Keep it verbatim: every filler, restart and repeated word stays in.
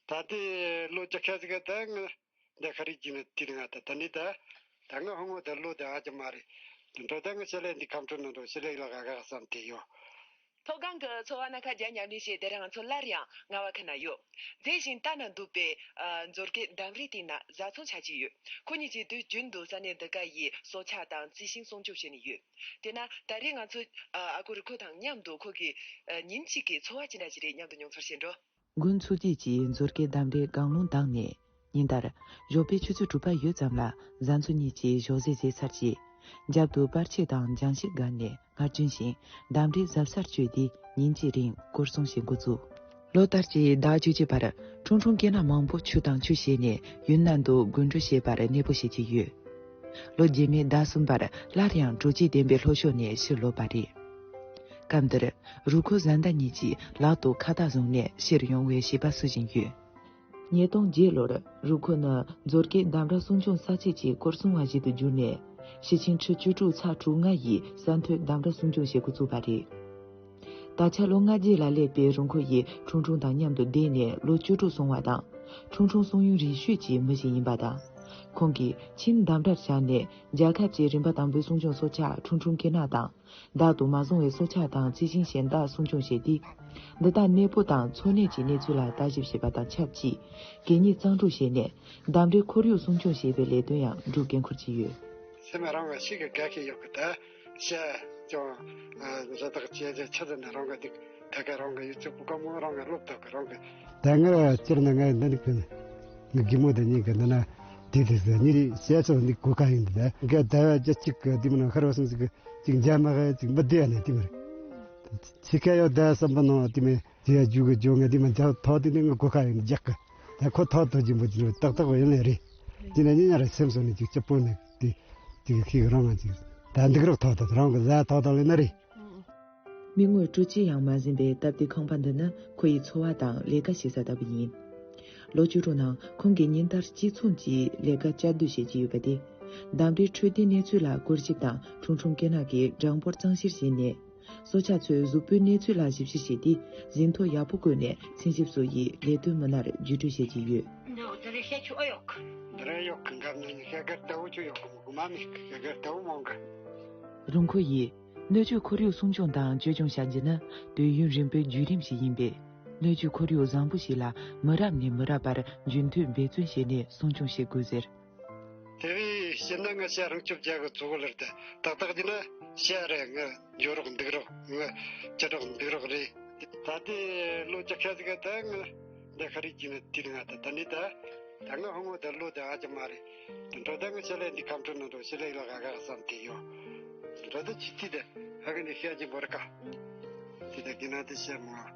ད་ལྟའི་ལོ་བཅུ་ཁ་ཟིག་ད་ང་འདི་ཁ་རིག་གི་ནི་དུས་ང་ད་ད་ནི་ད་ད་ང་ཧོ་ངོ་ད་ལོ་ད་ཨ་ཅི་མ་རེད། དེ་འགྲོ་ད་ང་ཤ་ལེ་འདི་ཁམས་ཁྲོད་ནང་འགྲོ་ཤ་ལེ་ལ་ག་ག་བསམ་དེ་ཡོད། མཐོ་སྒང་གི་འཚོ་བ་སྣ་ཁ་རྒྱ་ཉམས་ལེན་བྱས་དེ་རིང་ང་ཚོ་སླར་ཡང་རྔ་བ་ཁུལ་ན་ཡོད། མཛེས་ཤིང་ལྟ་ན་སྡུག་པའི་ཨ་མཛོད་དགེ་འདམ་རའི་སྟེང་ན་བཟའ་ཚང་ཆགས་ཀྱི་ཡོད། ཁོ་གཉིས་ཀྱིས་དུས་རྒྱུན་དུ་ས་གནས་འདི་ག་ཡི་སྲོག་ཆགས་དང་རྩི་ཤིང་སྲུང་སྐྱོབ་བྱས་ནས་ཡོད། དེས་ན་ད་རེས་ང་ཚོ་ཨ་ཨ་ཁུ་རུ་ཁོ་དང་མཉམ་དུ་ཁོ་གི་ཨ་ཉིན་གཅིག་གི་འཚོ་བ་ཅི་འདྲ་ཞིག་རེད་མཉམ་དུ་མྱོང་ཚོར་བྱེད་འགྲོ། དགུན་འཚོ་བྱེད་ཀྱི་མཛོད་དགེ་འདམ་རའི་སྒང་ལུང་དག་ནས། ཉིན་ལྟར་ཞོགས་པའི་ཆུ་ཚོད་དྲུག་པ་ཡོལ་ཙམ་ལ་བཟའ་ཚང་གཉིས་ཀྱིས་ཞོགས་ཟས་བཟས་ཚར་རྗེས། རྒྱབ་ཏུ་པར་ཆས་དང་རྒྱང་ཤེལ་བསྒར་ནས་སྔར་རྒྱུན་བཞིན་འདམ་རའི་གཟབ་གཟབ་བྱས་ཏེ་ཉིན་གཅིག་རིང་སྐོར་སྲུང་བྱེད་འགོ་བཙུགས། ལོ་ལྟར་གྱི་ཟླ་བཅུ་གཅིག་པར་ཁྲུང་ཁྲུང་སྐེ་ནག་མང་པོ་ཆུ་དང་ཆུ་བྱས་ནས་ཡུན་ནན་དུ་རྒུན་འབྲུམ་བྱེད་པར་གནས་སྤོ་བྱེད་ཀྱི་ཡོད། ལོ་རྗེས་མའི་ཟླ་གསུམ་པར་སླར་ཡང་དྲོ་སྐྱིད་ལྡན་པའི་ལྷོ་ཕྱོགས་ནས་ཕྱིར་ལོག་པ་རེད། སྐབས་འདིར་རུ་ཁོ་བཟའ་ཟླ་གཉིས་ཀྱིས་ལག་ཏུ་ཁ་བཏགས་བཟུང་ནས་ཕྱིར་ཡོང་བའི་བྱིས་པ་བསུ་བཞིན་ཡོད། ཉིས་སྟོང་བརྒྱད་ལོར་རུ་ཁོ་ནི་མཛོད་དགེ་འདམ་ར་སྲུང་སྐྱོང་ས་ཆའི་སྐོར་སྲུང་བ་ཞིག་ཏུ་གྱུར་ནས། ཞི་ཆིངས་ཁྲི་བཅུ་དྲུག་ཚེག་དྲུག་ལྔ་ཡི་ས་མཐོའི་འདམ་ར་སྲུང་སྐྱོང་བྱེད་འགོ་བཙུགས་པ་རེད། ད་ཆ་ལོ་ལྔ་བརྒྱད་ལ་སླེབས་པའི་རུ་ཁོ་ཡིས་ཁྲུང་ཁྲུང་དང་མཉམ་དུ་བསྡད་ནས་ལོ་བཅུ་དྲུག་སོང་བ་དང་། ཁྲུང་ཁྲུང་སྲུང་ཡོན་རིམ་བྱོན་གྱི་མི་ཞིག་ཡིན་པ་དང་། ཁོང་གིས་ཁྱིམ་འདམ་རར་བཞག་ནས་རྒྱལ་ཁབ་ཀྱི་རིམ་པ་དང་པོའི་སྲུང་སྐྱོང་སྲོག་ཆགས་ཁྲུང་ཁྲུང་སྐེ་ནག་དང་། བདག་ཏུ་མ་བཟུང་བའི་སྲོག་ཆགས་དང་རྩི་ཤིང་གཞན་དག་སྲུང་སྐྱོང་བྱས་ཏེ། འདི་དག་གནས་སྤོ་དང་འཚོ་གནས་ཀྱི་གནས་ཚུལ་ལ་ལྟ་ཞིབ་བྱེད་པ་དང་ཆབས་ཅིག་གད་སྙིགས་གཙང་སྒྲུག་བྱས་ནས་འདམ་རའི་ཁོར་ཡུག་སྲུང་སྐྱོང་བྱེད་པའི་ལས་དོན་ཡང་སྒྲུབ་འགན་འཁུར་གྱི་ཡོད། སེམས་རང་ང་ཞིག་གི་དགའ་ཤས་ཡོད་གི་ད། ཤ་ཅུང་ཨ་འདྲ་དག་བྱས་རྗེས་ཆ་ཚང་ནས་རང་གི་འདུག་ད་ག་རང་གི་ཡུལ་ཚོ་བུ་ག་མོ་རང་གི་སློབ་ཐོབ་གི་རང་གི། ད་ང་སྤྱིར་ན་ང་འདི་ནི་ཀུན་ངི་གི་མོ་དེ་ཉིད་ཀྱི་འདི་ན་དེ་དེ་ཟེར་ཉི་རི་བཤད་ཆོག་འདི་གོ་ཁ་ཡིན་འདི་ད་ག་ཟླ་བ་བརྒྱད་ཅིག་གི་འདི་མི་ན་ཧར་བ་སོང་ཟིག་གི་ཅིག་འཇའ་མ་གི་ཅིག་མི་བདེ་ཡ་ནི་དེ་མི་རེད། ཕྱི་ཁ་ཡོད་ད་བསམ་པ་ནང་དེ་མི་དེ་ཡ་རྒྱུ་གི་ཇོ་ང་དེ་མི་འཇའ་ཐོག་དེ་ནི་ངི་གོ་ཁ་ཡིན་རྒྱག་གི། ད་ཁོ་ཐོག་ཐོག་ཅིག་འབུ་ཅིག་རེད་ཏག་ཏག་ཡིན་ལེ་རེད། དེ་ནི་ཉིན་ཉ་རེ་སེམས་སོ་ནི་ཅིག་སྐྱིད་པོ་ནི་དེ་ཅིག་ཁིག་རང་ང་ཅིག་ད་འདུག་རོགས་ཐོག་ཐོག་རང་གི་ཟ་ཐོག་ཐོག་ལེ་ན་རེད། མི་ངོ་སྤྲོ་སྐྱིད་ཡང་མ་ཟིན་པའི་སྟབས་བདེ་ཁང་པ་འདི་ནི་ཁོ་ཡི་འཚོ་བ་དང་ལས་ཀ་བྱེད་ས་ལྟ་བུ་ཡིན། ལོ་བཅུ་དྲུག་ནང་ཁོང་གིས་ཉིན་ལྟར་གཅིག་མཚུངས་ཀྱི་ལས་ཀ་བསྐྱར་ཟློས་བྱེད་ཀྱི་ཡོད་པ་སྟེ། འདམ་རའི་འཕྲོད་བསྟེན་གནས་ཚུལ་ལ་བཀོད་ཞིབ་དང་ཁྲུང་ཁྲུང་སྐེ་ནག་གི་གྲངས་འབོར་གཙང་བཤེར་བྱས་ནས། སྲོག་ཆགས་ཚོའི་གཟུགས་པོའི་གནས་ཚུལ་ལ་ཞིབ་བཤེར་བྱས་ཏེ་ཟིན་ཐོ་ཡག་པོ་བཀོད་ནས་མཚན་ཞིབ་སོགས་ཀྱི་ལས་དོན་མི་སྣར་བརྒྱུད་སྤྲོད་བྱེད་ཀྱི་ཡོད། འདི་རེ་ཤེད་ཆུ་ཨོ་ཡོག་འདི་རེ་ཡོག་གི་འགབ་ནས་ཤེད་གར་ལྟ་བུ་ཆུ་ཡོག་གི་མོ་གི་མ་མི་ཤེད་གར་ལྟ་བུ་མོང་གི། རུང་ཁོ་ཡིས་སྣོད་བཅུད་ཁོར་ཡུག་སྲུང་སྐྱོང་དང་བཅོས་སྐྱོང་བྱ་རྒྱུ་ནི་དུས་ཡུན་རིང་པོའི་བརྒྱུད་རིམ་ཞིག་ཡིན་པས། སྣོད་བཅུད་ཁོར་ཡུག་བཟང་པོ་ཞིག་ལ་མི་རབས་ནས་མི་རབས་བར་རྒྱུན་མཐུད་འབད་བརྩོན་བྱས་ནས་སྲུང་སྐྱོང་བྱེད་དགོས་ཟེར། དེ་བས་ཕྱིར་ན་ང་ཤ་རང་སྐྱོབ་རྒྱག་གི་གཙོ་བོ་ལར་དེ་ཏག་ཏག་གྱི་ན་ཤ་རེ་ང་འགྱོ་རོགས་འདུག་རོགས་ང་ཅི་རོགས་འདུག་རོགས་རེད། ད་ལྟའི་ལོ་བཅུ་ཁ་ཟིག་ད་ང་འདི་ཁ་རིག་གྱི་ནི་དུས་ང་ད་ད་ནི་ད་ད་ང་ཧོ་ངོ་ད་ལོ་ད་ཨ་ཅི་མ་རེད། དེ་འགྲོ་ད་ང་ཤ་ལས་འདི་ཁམས་ཁྲོད་ན་འགྲོ་ཤ་ལས་ལ་ག་ག་བསམ་དེ་ཡོད། འགྲོ་ད་ཅི་ཏི་ད་ཧ་གི་ནི་ཤ་ཅི་བོར་ཀ་དེ་ད་གི་ན་དེ་ཤ་མ།